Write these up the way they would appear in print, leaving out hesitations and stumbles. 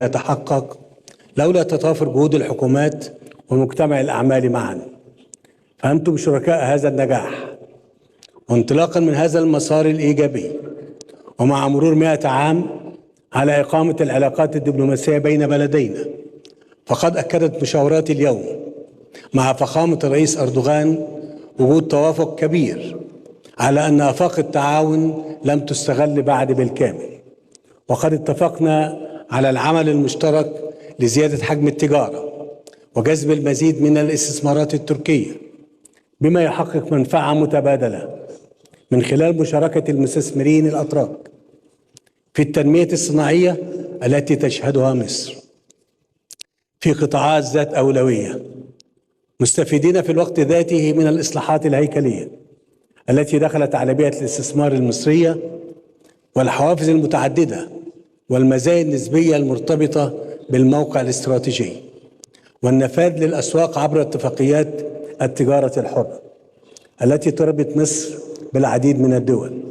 يتحقق لولا تضافر جهود الحكومات ومجتمع الأعمال معا، فأنتم شركاء هذا النجاح. وانطلاقا من هذا المسار الإيجابي ومع مرور 100 عام على إقامة العلاقات الدبلوماسية بين بلدينا، فقد أكدت مشاورات اليوم مع فخامة الرئيس أردوغان وجود توافق كبير على أن آفاق التعاون لم تستغل بعد بالكامل، وقد اتفقنا على العمل المشترك لزيادة حجم التجارة وجذب المزيد من الاستثمارات التركية بما يحقق منفعة متبادلة من خلال مشاركة المستثمرين الأتراك في التنمية الصناعية التي تشهدها مصر في قطاعات ذات أولوية، مستفيدين في الوقت ذاته من الإصلاحات الهيكلية التي دخلت على بيئة الاستثمار المصرية والحوافز المتعددة والمزايا النسبية المرتبطة بالموقع الاستراتيجي والنفاذ للأسواق عبر اتفاقيات التجارة الحرة التي تربط مصر بالعديد من الدول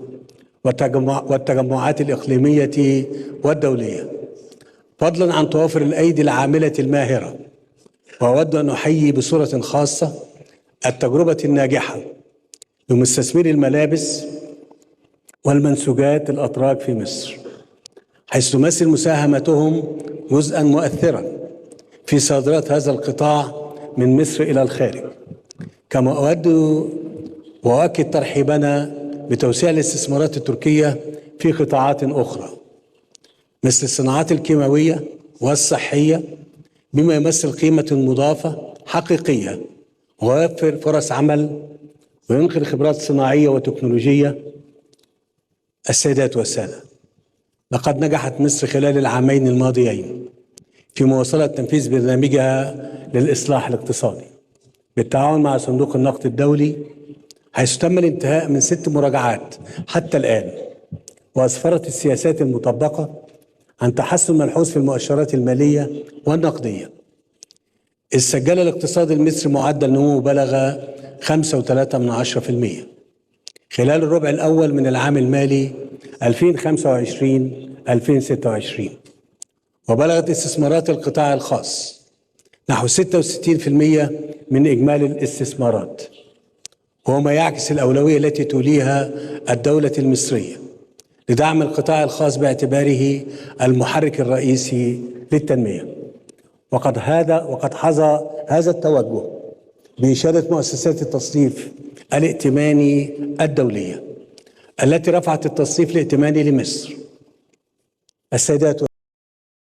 والتجمعات الإقليمية والدولية، فضلا عن توافر الأيدي العاملة الماهرة. وأود أن أحيي بصورة خاصة التجربة الناجحة لمستثمري الملابس والمنسوجات الأتراك في مصر، حيث تمثل مساهمتهم جزءا مؤثرا في صادرات هذا القطاع من مصر إلى الخارج. كما أود وأؤكد ترحيبنا بتوسيع الاستثمارات التركية في قطاعات أخرى مثل الصناعات الكيماوية والصحية، بما يمثل قيمة مضافة حقيقية ويوفر فرص عمل وينقل خبرات صناعية وتكنولوجية. السيدات والسادة، لقد نجحت مصر خلال العامين الماضيين في مواصلة تنفيذ برنامجها للإصلاح الاقتصادي بالتعاون مع صندوق النقد الدولي، حيث تم الانتهاء من 6 مراجعات حتى الآن، وأسفرت السياسات المطبقة عن تحسن ملحوظ في المؤشرات المالية والنقدية، إذ سجل الاقتصاد المصري معدل نمو بلغ 5.3% خلال الربع الأول من العام المالي 2025-2026، وبلغت استثمارات القطاع الخاص نحو 66% من إجمالي الاستثمارات، وهو ما يعكس الأولوية التي توليها الدولة المصرية لدعم القطاع الخاص باعتباره المحرك الرئيسي للتنمية. وقد حظى هذا التوجه بإشادة مؤسسات التصنيف الائتماني الدولية التي رفعت التصنيف الائتماني لمصر. السيدات